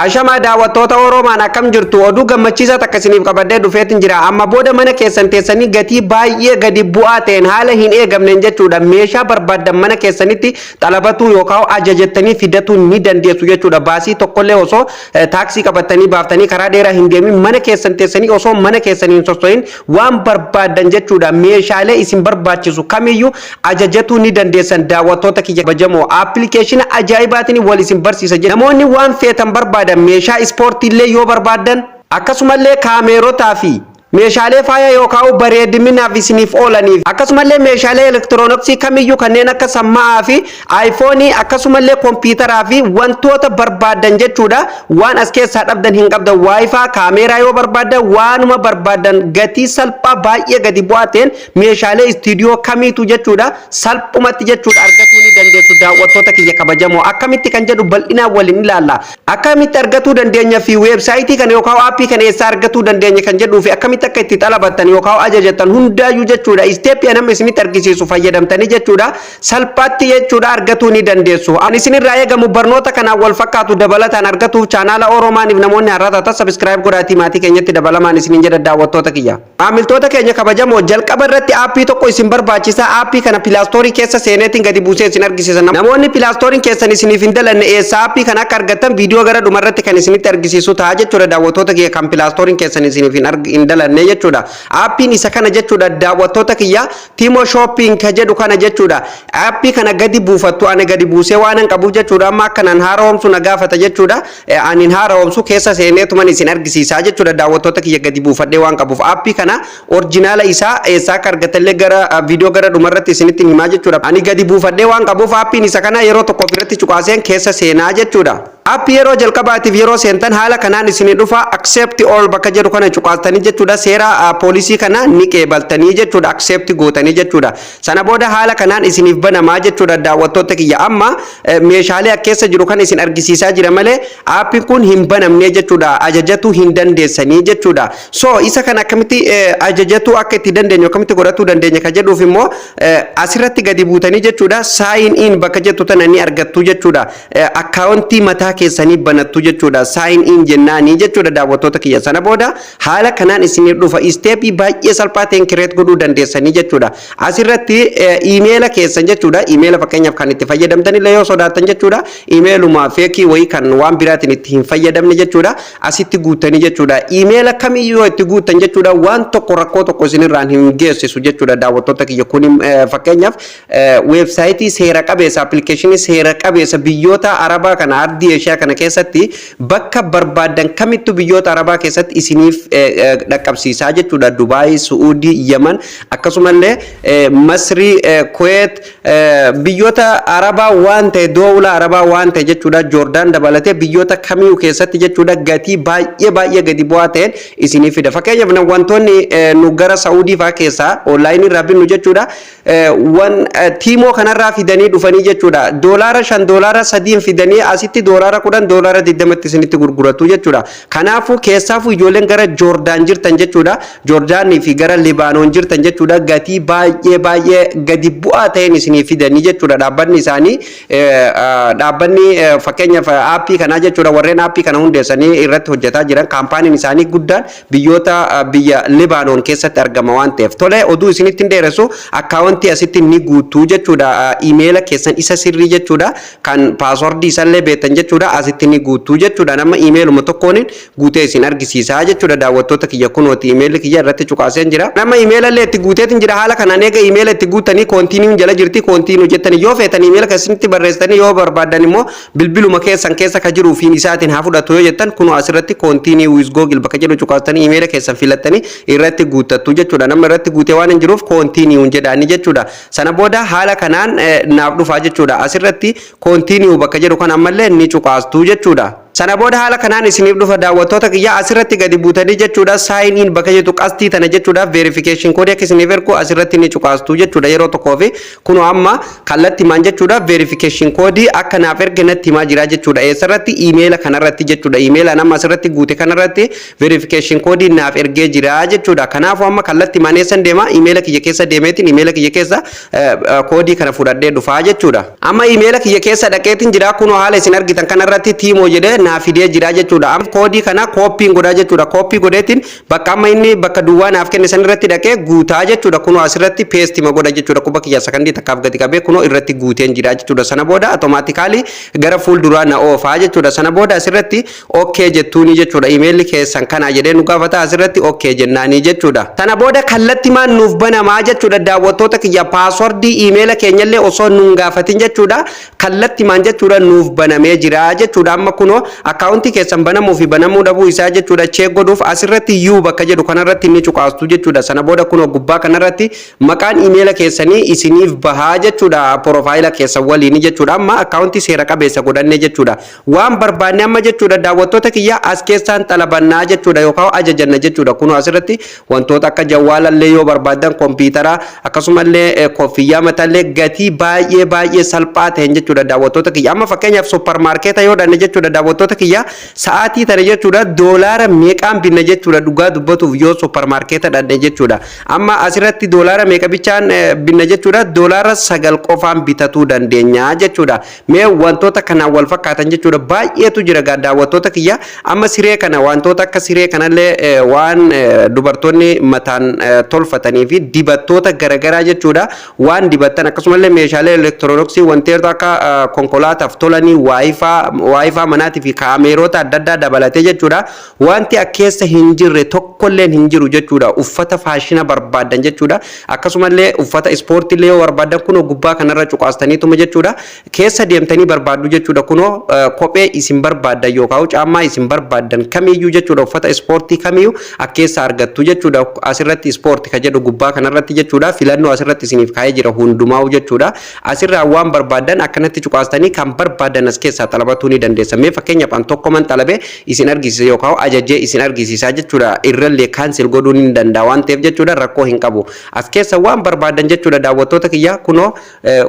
Ashamaa daawwattoota Oroomaan, akkam jirtu? Oduu gammachiisaa takka isiniif qabadhee dhufeetin jira. Amma booda mana keessan teessanii gatii baay'ee gadi bu'aa ta'een, haala hin eegamneen jechuudha, meeshaa barbaaddan mana keessanitti xalabatuu yookaan ajajattanii fidatuu ni dandeessu jechuudha. Baasii tokkollee osoo taaksii qabattanii baaftanii karaa dheeraa hin deemin, mana keessan teessanii osoo mana keessanii hin sosso'in waan barbaaddan jechuudha. Meeshaalee isin barbaachisu kamiyyuu ajajatuu ni dandeessan. Daawwattoota kiyya kabajamoo, appilikeeshina ajaa'ibaatiin wal isin barsiisa. Namoonni waan feetan barbaadan, meeshaa ispoortiillee yoo barbaadan, akkasumallee kaameerotaa fi meeshaalee faaya yookaan bareedinaaf isiniif oolaniif, akkasumallee meeshaalee elektirooniksii kamiyyuu kanneen akka samma'aa fi aayifoonii, akkasumallee kompiitaraa fi wantoota barbaadan jechuudha, waan as keessaa dhabdan hin qabdan. WiFi, kaameeraa yoo barbaadan, waanuma barbaadan gatii salphaa baay'ee gadi bu'aa ta'een meeshaalee istiidiyoo kamiitu jechuudha salphumatti jechuudha argatuu ni dandeessu. Daawwattoota kiyya kabajamoo, akkamitti kan jedhu bal'inaan waliin ilaalla. Akkamitti argatuu dandeenya fi weebsaayitii kana yookaan aappii kana eessaa argatuu dandeenya kan jedhuu fi akkamitti akka itti xalabattan yookaan ajajattan hundaayyuu jechuudha, isteeppii nama isinitti argisiisu fayyadamtanii jechuudha salphaatti jechuudha argatuu ni dandeessu. Ani isinirraa eegamu, barnoota kanaan wal fakkaatu dabalataan argatuuf chaanaala Oromaaniif namoonni har'a taatan subscribe godhaatii maatii keenyatti dabalamaan isiniin jedha. Daawwattoota kiyya, maamiltoota keenya kabajamoo, jalqaba irratti aappii tokko isin barbaachisa. Aappii kana Play Store keessa seeneetiin gadi buusee isin argisiisa. Namoonni Play Storeiin keessan isiniif hin dalanne eessa aappii kana akka argattan viidiyoo gara dhumarratti kan isinitti argisiisu ta'a jechuudha. Daawwattoota kiyya, kan Play Storeiin keessan isiniif hin dalanne jechuudha, aappiin isa kana jechuudha. Daawwattoota kiyya, Temu Shopping ka jedhu kana jechuudha. Aappii kana gadi buufattu. Ani gadi buusee waan hin qabuuf jechuudha, amma akkanaan haaromsu na gaafata jechuudha. Ani haaromsu keessa seeneetuman isin argisiisaa jechuudha. Daawwattoota kiyya, gadi buufadhee waan qabuuf, aappii kana original isaa eessaa akka argatallee gara viidiyoo gara dhumarratti isinitti himaa jechuudha. Ani gadi buufadhee waan qabuuf, aappiin isa kana yeroo tokko ofirratti cuqaaseen keessa seenaa jechuudha. Aappii yeroo jalqabaatiif yeroo seentan haala kanaan isinii dhufa. Accept all bakka jedhu kana cuqaastanii jechuudha, seera poolisii kana ni qeebaltanii jechuudha, accept gootanii jechuudha. Sana booda haala kanaan isiniif banamaa jechuudha. Daawwattoota kiyya, amma meeshaalee keessa jiru kan isin argisiisaa jira malee aappiin kun hin banamne jechuudha, ajajatuu hin dandeessanii jechuudha. So isa kana akkamitti ajajatuu akka itti dandeenyu, akkamitti godhatuu dandeenya ka jedhuuf immoo asirratti gadi buutanii jechuudha, sign in bakka jettu tana ni argattu jechuudha. Akkaawuntii mataa keessanii banattu jechuudha, sign in jennaanii jechuudha. Daawwattoota kiyya, sana booda haala kanaan isiniif dhufa. Isteepii baay'ee salphaa ta'een create godhuu dandeessanii jechuudha. Asirratti iimeela keessan jechuudha, iimeela fakkeenyaaf kan itti fayyadamtanillee yoo sodaattan jechuudha, iimeeluma fake wayii kan waan biraatiin itti hin fayyadamne jechuudha asitti guuttanii jechuudha. Iimeela kamiyyuu itti guuttan jechuudha, waan tokko rakkoo tokko isinirraan hin geessisu jechuudha. Daawwattoota kiyya, kun fakkeenyaaf weebsaayitii seera qabeessa, appilikeeshinii seera qabeessa, biyyoota Arabaa kana, ardii Eeshiyaa kana keessatti bakka barbaaddan kamittu biyyoota Arabaa keessatti isiniif dhaqqabsiisaa jechuudha. Dubaay, Su'uudii, Yaman, akkasumallee Masrii, Kuweet, biyyoota Arabaa waan ta'e, doowla Arabaa waan ta'e jechuudha. Joordaan dabalatee biyyoota kamiyyuu keessatti jechuudha gatii baay'ee baay'ee gadi bu'aa ta'een isiniif fida. Fakkeenyaaf wantoonni nu gara Saa'udii fa'aa keessaa onlaayinii irraa binnu jechuudha, wan Temu kanarraa fidanii dhufanii jechuudha. Doolaara 5, doolaara 3n fidanii asitti doolaara 10, doolaara 20tti isinitti gurguratu jechuudha. Kanaafuu keessaafuu ijoolleen gara Joordaan jirtan jechuudha, Joordaanii fi gara Libaanoon jirtan jechuudha, gatii baay'ee baay'ee gadi bu'aa ta'een isinii fidanii jechuudha. Dhaabbanni isaanii, dhaabbanni fakkeenyaaf aappii kanaa jechuudha, warreen aappii kana hundeessanii irratti hojjetaa jiran, kaampaaniin isaanii guddaan biyyoota biyya Libaanoon keessatti argama waan ta'eef. Tole, oduu isinitti hin dheeressu. Akkaawuntii asitti ni guutuu jechuudha. Iimeela keessan isa sirrii jechuudha, kan paaswordii isallee beektan jechuudha, asitti ni guutuu jechuudha. Nama iimeeluma tokkoon guutee isin argisiisaa jechuudha. Daawwattoota kiyya, kunooti iimeelli kiyya irratti cuqaaseen jira. Nama iimeela illee itti guuteetiin jira. Haala kanaan eega iimeela itti guutanii, continueun jala jirti, continue jettanii yoo feetan iimeela keessanitti barreessitanii, yoo barbaadan immoo bilbiluma keessan keessa ka jiru ofiin isaatiin haa fudhatu yoo jettan, kunoo asirratti "continue with Google" bakka jedhu cuqaastanii iimeela keessan filattanii irratti guuttattu jechuudha. Nama irratti guutee waan hin jiruuf continueun jedhaanii jechuudha. Sana booda haala kanaan naaf dhufaa jechuudha. Asirratti continue bakka jedhu kan ammallee ni cuqaastu jechuudha. Sana booda haala kanaan isiniif dhufa. Daawwattoota kiyya, asirratti gadi buutanii jechuudha, sign in bakka jettu qastii tana jechuudha, verification koodii akka isiniif ergu asirratti ni cuqaastu jechuudha yeroo tokkoo fi kunoo amma kallatti maan jechuudha verification koodii akka naaf erge natti himaa jira jechuudha. Eessarratti? Iimeela kanarratti jechuudha. Iimeela nama asirratti guute kanarratti verification koodii naaf ergee jira jechuudha. Kanaafuu amma kallatti maan eessan deema? Iimeela kiyya keessa deemeetiin iimeela kiyya keessa koodii kana fudhadhee dhufaa jechuudha. Amma iimeela kiyya keessa dhaqeetiin jira. Kunoo haala isin argitan kanarratti Temu jedhee naa fidee jira jechuudha. Amma koodii kana copyn godhaa jechuudha. Copy godheetiin bakka amma inni bakka duwwaa naaf kenne san irratti dhaqee guutaa jechuudha. Kunoo asirratti paste ma godha jechuudha. Quba kiyya sakandii takkaaf gadi qabee kunoo irratti guuteen jira jechuudha. Sana booda automatically gara fuulduraa na oofaa jechuudha. Sana booda asirratti okay jettuuni jechuudha. Imeelli keessan kana jedhee nu gaafata, asirratti okay jennaanii jechuudha. Sana booda kallattimaan nuuf banamaa jechuudha. Daawwattoota kiyya, passwordii imeela keenyallee osoo nun gaafatin jechuudha. Kallattimaan jechuudha nuuf banamee jira jechuudha. Amma kunoo akkaawuntii keessan banamuu fi banamuu dhabuu isaa jechuudha check godhuuf asirratti "You" bakka jedhu kanarratti ni cuqaastu jechuudha. Sana booda kunoo gubbaa kanarratti maqaan imeela keessanii isiniif bahaa jechuudha. Profile keessan waliin jechuudha. Amma akkaawuntii seera qabeessa godhanne jechuudha. Waan barbaanne amma jechuudha, daawwattoota kiyya, as keessaan xalabannaa jechuudha yookaan ajajanna jechuudha. Kunoo asirratti wantoota akka jawwaalallee yoo barbaaddan, kompiitara, akkasumallee koffiyyaa mataallee gatii baay'ee baay'ee salphaa ta'een jechuudha, daawwattoota kiyya. Amma fakkeenyaaf suppermaarkeeta yoo dhanne jechuudha, daawwattoota kiyya, sa'aatii tana jechuudha doolaara meeqaan binna jechuudha dhugaa dubbatuuf yoo suppermaarkeeta dhanne jechuudha. Amma asirratti doolaara meeqa bichaan binna jechuudha? $9 qofaan bitatuu dandeenya jechuudha. Mee wantoota kanaan wal fakkaatan jechuudha baay'eetu jira gaa, daawwattoota kiyya. Amma siree kana, wantoota akka siree kanallee, waan dubartoonni mataan tolfatanii fi dibattoota garaagaraa jechuudha, waan dibattan, akkasumallee meeshaalee elektirooniksii, wantoota akka konkolaataaf tolanii, WiFi manaatii fi kaameerota adda addaa dabalatee jechuudha. Wanti keessa hin jirre tokkolleen hin jiru jechuudha. Uffata faashina barbaadan jechuudha. Akkasumallee uffata ispoortiillee yoo barbaadan kunoo gubbaa kanarra cuqaastaniituma jechuudha. Keessa deemtanii barbaaddu jechuudha. Kunoo kophee isin barbaaddan yookaan caammaa isin barbaaddan kamiyyuu jechuudha. Uffata ispoortii kamiyyuu akkeessa argattu jechuudha. Asirratti "ispoortii" ka jedhu gubbaa kanarratti jechuudha. Filannoo asirratti isiniif kaa'ee jira hundumaa'u jechuudha. Asirraa waan barbaaddan akkanatti cuqaastanii kan barbaadan as keessaa xalabatuu ni dandeessa. Mee fakkeenyaaf an tokkoman xalabee isin argisiisa yookaan ajajee isin argisiisaa jechuudha. Irrallee cancel godhuu ni danda'a waan ta'eef jechuudha, rakkoo hin qabu. As keessa waan barbaadan jechuudha, daawwattoota kiyya, kunoo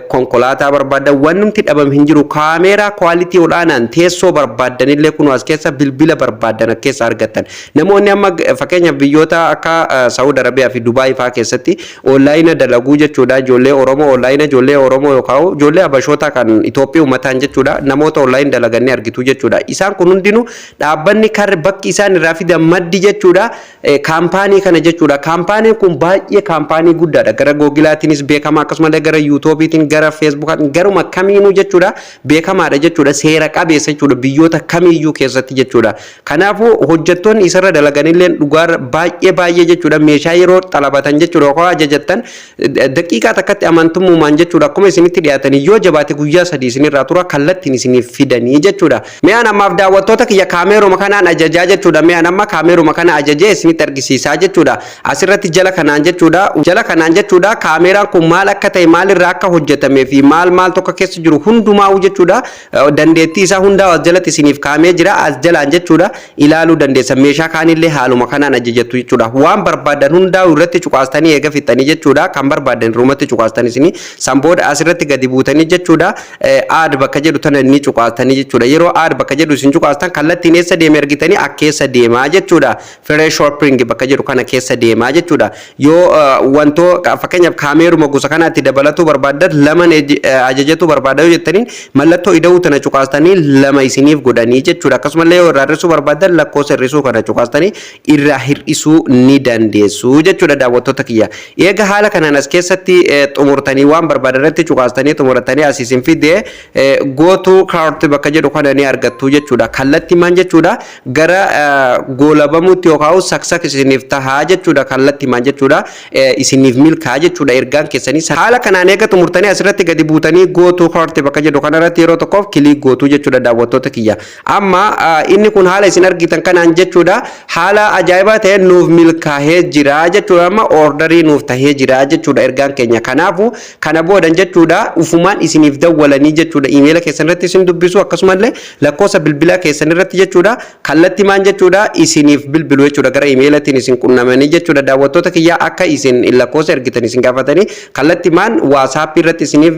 konkolaataa barbaadan wannumti dhabame hin jiru. Kaameeraa quality olaanaan, teessoo barbaadanillee kunoo as keessa, bilbila barbaadan as keessa argattan. Namoonni amma fakkeenyaaf biyyoota akka Saawud Arabiyaa fi Dubaay fa'aa keessatti online dalaguu jechuudha. Ijoollee Oromoo online, ijoollee Oromoo yookaan ijoollee Habashoota kan Itoophiyaa uummataan jechuudha. Namoota online dalaganii argitu jechuudha. Isaan kun hundinuu dhaabbanni karri bakki isaan irraa fidan maddi jechuudha kaampaanii kana jechuudha. Kaampaaniin kun baay'ee kaampaanii guddaadha. Gara Googleaatiinis beekama, akkasumallee gara YouTubeiitiin, gara Facebookaatiin, garuma kamiinuu jechuudha beekamaadha jechuudha. Seera qabeessa jechuudha biyyoota kamiiyyuu keessatti jechuudha. Kanaafuu hojjettoonni isarra dalaganillee dhugaa baay'ee baay'ee jechuudha meeshaa yeroo xalabatan jechuudha yookaan ajajattan daqiiqaa takkatti amantummaan jechuudha akkuma isinitti dhiyaatanii yoo jabaate guyyaa 3 isinirraa tura, kallattiin isiniif fidanii jechuudha. Mi'aan ammaaf daawwattoota kiyya kaameeruma kanaan ajajaa jechuudha. Mi'aan amma kaameeruma kana ajajee isinitti argisiisaa jechuudha. Asirratti jala kanaan jechuudha. Jala kanaan jechuudha kaameeraan kun maal akka ta'e, maalirraa akka hojjetamee fi maal maal tokko keessa jiru hundumaa'u jechuudha. Dandeettii isaa hundaa as jalatti isiniif kaa'amee jira. As jalaan jechuudha ilaaluu dandeessa. Meeshaa kaanillee haaluma kanaan ajajattu jechuudha. Waan barbaadan hundaa irratti cuqaastanii eega fixxanii jechuudha. Kan barbaadan irrumatti cuqaastan isinii. San booda asirratti gadi buutanii jechuudha. "Add" bakka jedhu tana ni cuqaastanii jechuudha. Yeroo "add" bakka jedhu isin cuqaastan kallattiin eessa deeme argitanii akkeessa deemaa jechuudha. "Free shipping" bakka jedhu kana keessa deemaa jechuudha. Yoo wantoo fakkeenyaaf kaameeruma gosa kanaatti dabalatuu barbaadan, lama ajajachuu barbaadan yoo jettaniin, mallattoo ida'uu tana cuqaastanii lama isiniif godhanii jechuudha. Akkasumallee yoo irraa hir'isuu barbaadan lakkoofsa hir'isuu kana cuqaastanii irraa hir'isuu ni dandeessu jechuudha, daawwattoota kiyya. Eega haala kanaan as keessatti xumurtanii, waan barbaadan irratti cuqaastanii xumuratanii, as isin fidee "go to cart" bakka jedhu kana ni argattu jechuudha. Kallattii maan jechuudha gara goolabamuutti yookaan success isiniif tahaa jechuudha. Kallattii maan jechuudha isiniif milkaa jechuudha ergaan keessanii. Haala kanaan eega xumurtanii asirratti gadi buutanii "go to cart" bakka jedhu kanarratti yeroo tokkoof click gootuu jechuudha, daawwattoota kiyya. Amma inni kun haala isin argitan kanaan jechuudha haala ajaa'ibaa ta'een nuuf milkaa'ee jira jechuudha. Amma orderii nuuf tahee jira jechuudha ergaan keenya. Kanaafuu kana boodan jechuudha ufumaan isiniif dawwalanii jechuudha, imeela keessan irratti isin dubbisu, akkasumallee lakkoofsa bilbilaa keessan irratti jechuudha kallattii maan jechuudha isiniif bilbilu jechuudha, gara imeelatiin isin qunnamanii jechuudha, daawwattoota kiyyaa, akka isin lakkoofsa ergitan isin gaafatanii kallattii maan WhatsAppii irratti isiniif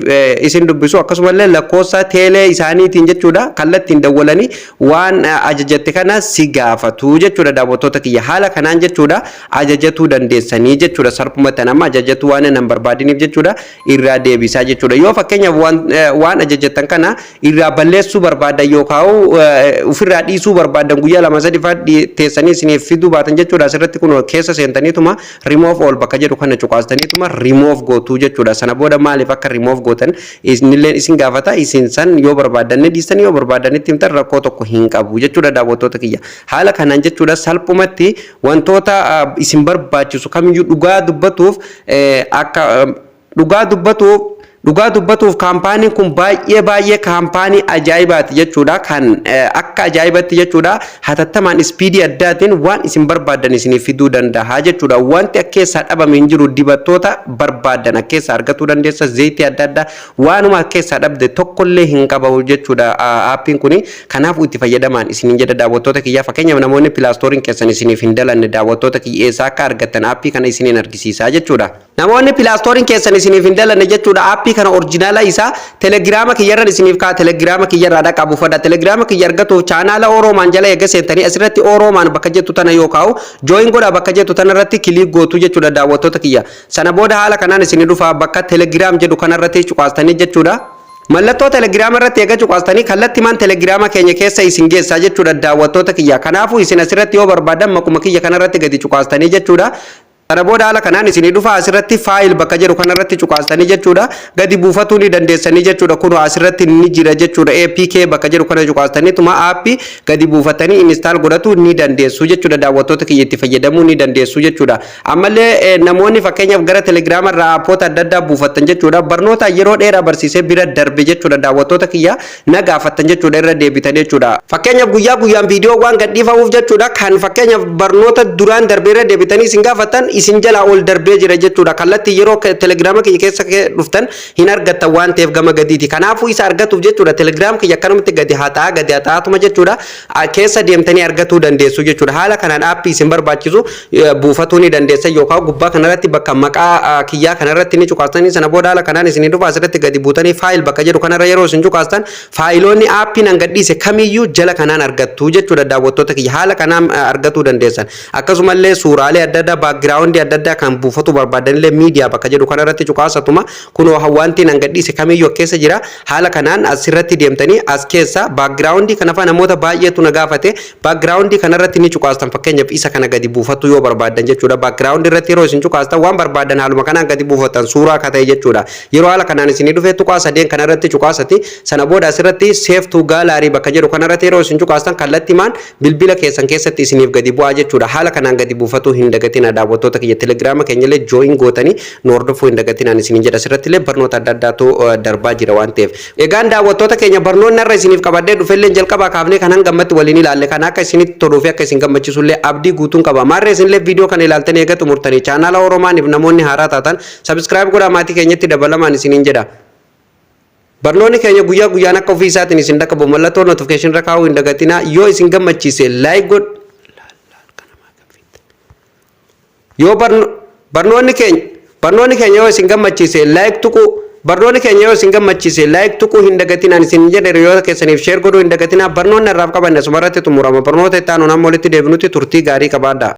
isin dubbisu, akkasumallee lakkoofsa teelee isaaniitiin jechuudha kallattiin dawwalanii waan ajajatte kana si gaafatu jechuudha. Daawwattoota kiyya, haala kanaan jechuudha ajajatuu dandeessanii jechuudha. Salphumatti nama ajajatu waan nan barbaadiniif jechuudha irraa deebisaa jechuudha. Yoo fakkeenyaaf waan ajajattan kana irraa balleessuu barbaadan yookaan Ofirraa dhiisuu barbaadan, guyyaa 2-3 fa'aa teessanii isiniif fiduu baatan jechuudha. Asirratti kun keessa seentaniituma "remove all" bakka jedhu kana cuqaastaniituma remove gootuu jechuudha. Sana booda maaliif akka remove gootan isinillee isin gaafata. Isin san yoo barbaadan ni dhiistan, yoo barbaadan itti himtan, rakkoo tokko hin qabu jechuudha, daawwattoota kiyya. Haala kanaan jechuudha, salphumatti wantoota isin barbaachisu kamiyyuu dhugaa dubbatuuf akka dhugaa dubbatuuf kaampaaniin kun baay'ee baay'ee kaampaanii ajaa'ibaati jechuudha. Kan akka ajaa'ibatti jechuudha, hatattamaan speed addaatiin waan isin barbaadan isiniif fiduu danda'a jechuudha. Wanti akka keessaa dhabame hin jiru. Dibattoota barbaadan akka keessaa argatuu dandeessa. Zayitii adda addaa, waanuma akka keessaa dhabde tokkollee hin qabu jechuudha aappiin kuni. Kanaafuu itti fayyadamaan isiniin jedha, daawwattoota kiyyaa. Fakkeenyaaf, namoonni Play Storeiin keessan isiniif hin dalanne, daawwattoota kiyya, eessaa akka argattan aappii kana isiniin argisiisaa jechuudha. Namoonni Play Storeiin keessan isiniif hin dalanne jechuudha, aappii kana original isaa Telegiraama kiyyarran isiniif kaa. Telegiraama kiyyarraa dhaqaa buufadha. Telegiraama kiyya argatuuf chaanaala Oroomaan jala eega seentanii asirratti Oroomaan bakka jettu tana yookaan "join godha" bakka jettu tana irratti click gootu jechuudha, daawwattoota kiyya. Sana booda haala kanaan isinii dhufa. Bakka "Telegram" jedhu kanarratti cuqaastanii jechuudha. Mallattoo Telegiraama irratti eega cuqaastanii kallattimaan Telegiraama keenya keessa isin geessaa jechuudha, daawwattoota kiyya. Kanaafuu isin asirratti yoo barbaadan maquma kiyya kanarratti gadi cuqaastanii jechuudha. Kana booda haala kanaan isinii dhufa. Asirratti "file" bakka jedhu kanarratti cuqaastanii jechuudha. Gadi buufatuu ni dandeessanii jechuudha. Kunoo asirratti ni jira jechuudha. "APK" bakka jedhu kana cuqaastanii tuma aappii gadi buufatanii install godhatu ni dandeessu jechuudha. Daawwattoota kiyya, itti fayyadamuu ni dandeessu jechuudha. Ammallee namoonni fakkeenyaaf gara Telegiraama irraa aappoota adda addaa buufattan jechuudha. Barnoota yeroo dheeraa barsiisee bira darbe jechuudha. Daawwattoota kiyya, na gaafattan jechuudha, irra deebitan jechuudha. Fakkeenyaaf, guyyaa guyyaan viidiyoo waan gadhiifamuuf jechuudha. Kan fakkeenyaaf barnoota duraan darbee irra deebitanii isin gaafattan isin jalaa ol darbee jira jechuudha. Kallattii yeroo Telegiraama kiyya keessa dhuftan hin argattan waan ta'eef gama gadiiti. Kanaafuu isa argatuuf jechuudha, Telegiraam kiyya akkanumatti gadi haxaa gadi haxaatuma jechuudha, keessa deemtanii argatuu dandeessu jechuudha. Haala kanaan aappii isin barbaachisu buufatuu ni dandeessa yookaan gubbaa kanarratti bakka maqaa kiyyaa kanarratti ni cuqaastanii. Sana booda haala kanaan isin dhufa. Asirratti gadi buutanii "file" bakka jedhu kanarra yeroo isin cuqaastan faayiloonni aappiin an gadhiise kamiyyuu jala kanaan argattu jechuudha, daawwattoota kiyya. Haala kanaan argatuu dandeessan. Akkasumallee suuraalee adda addaa, background adda addaa kan buufatu barbaadanillee "media" bakka jedhu kanarratti cuqaasatuma kunoo wanti an gadhiise kamiyyuu keessa jira. Haala kanaan asirratti deemtanii as keessa background kana fa'a namoota baay'eetu na gaafate. Background kanarratti ni cuqaastan, fakkeenyaaf isa kana gadi buufatu yoo barbaadan jechuudha. Background irratti yeroo isin cuqaastan waan barbaadan haaluma kanaan gadi buufatan, suuraa akka ta'e jechuudha. Yeroo haala kanaan isinii dhufe, tuqaa sadeen kanarratti cuqaasati. Sana booda asirratti "save to gallery" bakka jedhu kanarratti yeroo isin cuqaastan kallattimaan bilbila keessan keessatti isiniif gadi bu'aa jechuudha. Haala kanaan gadi buufatuu hin dagatina, daawwattoota kiyya. Telegiraama keenyallee join gootanii nu hordofuu hin dagatinaan isiniin jedha. Asirratti illee barnoota adda addaatu darbaa jira waan ta'eef. Egaan daawwattoota keenya, barnoonni har'a isiniif qabadhee dhufellee jalqabaa kaafnee kan hangammatti waliin ilaalle kan akka isinitti toluu fi akka isin gammachiisullee abdii guutuun qaba. Maarree isinillee viidiyoo kana ilaaltanii eega xumurtanii chaanaala Oromaaniif namoonni haaraa taatan subscribe godhaa maatii keenyatti dabalamaan isiniin jedha. Barnoonni keenya guyyaa guyyaan akka ofii isaatiin isin dhaqqabu mallattoo notification irra kaa'uu hin dagatinaa. Yoo isin gammachiise like godh. Yoo barnoonni keenya yoo isin gammachiise like tuquu, barnoonni keenya yoo isin gammachiise like tuquu hin dagatinaan isin jedhe. Hiriyoota keessaniif share godhuu hin dagatinaa. Barnoonni irraaf qabanne asumarratti xumurama. Barnoota itti aanuun amma walitti deebinutti turtii gaarii qabaadhaa.